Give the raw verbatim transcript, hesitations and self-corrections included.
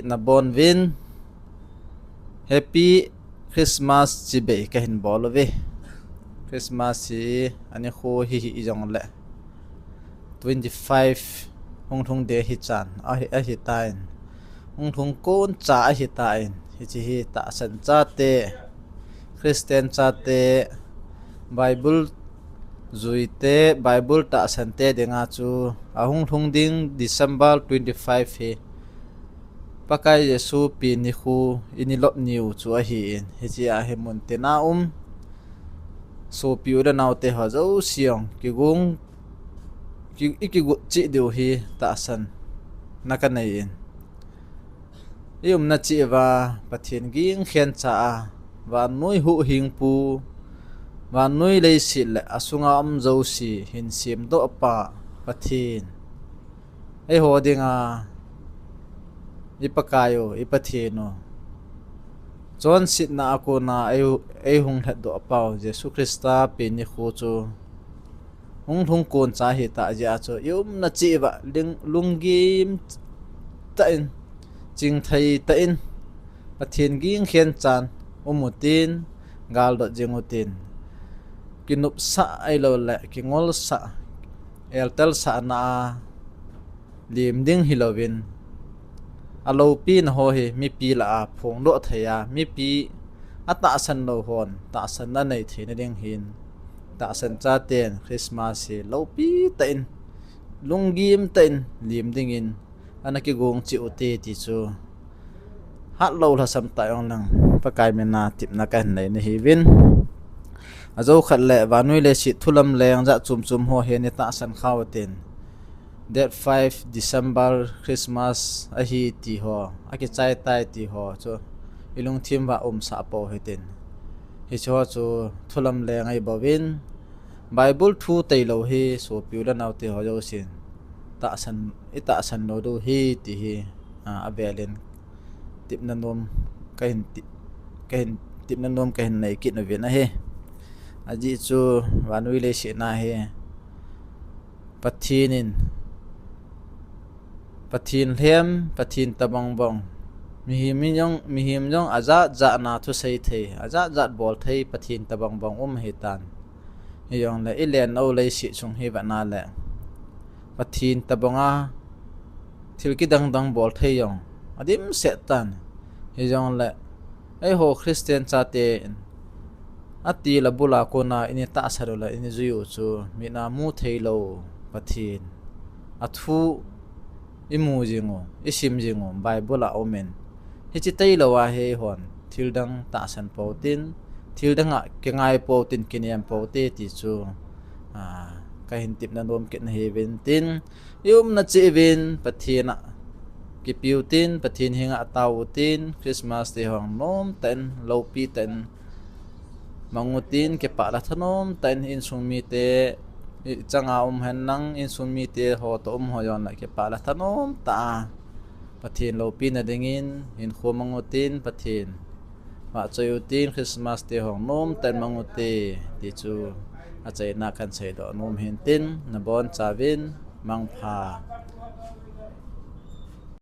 Nabon uvin, Happy Christmas chibai kahin bol uve. Christmas hi ani khu hi hi jong le twenty five hung lhung de hi chan ahi, ahi tan. Hung lhung kon cha ahi tan. Hichi hi tahsan chate, Christian chate, Bible juite, Bible tahsan te dinga chu ahung lhung ding December twenty five hi Pakai Jesu pi nikhu ini lop niu chu ahi in. Hichi ahi mun tina um. Sopi u le naute ho jouse jong kigung, ki, i kigot chih diu hi tahsan na kanei in. I umna cheh uva Pathen ging khen cha a, vannoi huhhingpu, vannoi leiset le asunga um jouse hin semdoh pa Pathen. Eiho dinga i Pakai u, i Pathen u. Chonsetna a kona ei, ei hung lhatdoh pau Jesu Christa pi nikhu chu hung lhung kon cha hi ta jia chu i umna cheh uva ling, lunggim tah in, chingthei tah in, Pathen ging khen chan um utin, galdot jing utin. Kinopsah ahilou le kingolsah, eltelsahna a lim ding hilouvin, aloupina ho hi mipi lah a phongdoh thei a, mipi atahsan lou hon tahsan na nei theina ding hin, tahsan chaten Christmas hi loupi tah in, lunggim tah in lim dingin ana kigong cheh ute ti chu hatlou lhasam tah jong lang Pakai mina tepna kahin nei nahiuvin. Ajou khat le vannoi leiset thulamleng jat chom chom ho hi nei tahsan khau tin. Date five December Christmas ahi ti ho, akichai tai ti ho chu i lungthim uva umsah pou hitin. Hiche ho chu thulamleng ahi bouvin, Bible thu tailou hi sopi u le naote ho jousen tahsan, i tahsan lou diu ahi ti hi, a, avelin tepna nom kahin ti, kahin tepna nom kahin nei kit uvin ahi. Ajeh chu vannoi leiset na hi Pathen in, Pathen lhem, Pathen tobang bang, mihem in jong, mihem jong ajat jat na thusei thei, ajat jat bol thei Pathen tobang bang um ahitan. Hijongle i lenna u leiset chung hi vetna le Pathen tobanga thil kidang dang bol thei jong adimset tan. Hijongle eiho Christian chaten atil abul a kona ini tahsan u le ini jui u chu mit a mu theilou Pathen, athu i mu jing u, i sim jing u Bible a um in, hiche tailou a hi eihon thil dang tahsan pou tin, thil dang a kingai pou tin, kinem pou te ti chu, a, kahin tepna nom kit nahiuvin tin, i umna cheh uvin Pathen a kipe u tin, Pathen henga tao u tin, Christmas te ho jong nom tah in, loupi tah in mang u tin, kipah le thanom tah in insung mite, i changa um henlang, insung mite ho toh um ho jong le kipah le thanom tah a Pathen loupina dingin hinkho mang u tin, Pathen vahchoi u tin, Christmas te ho jong nom tah in mang u te ti chu achaina kahin seidoh nom hin tin, nabonchauvin mangpha.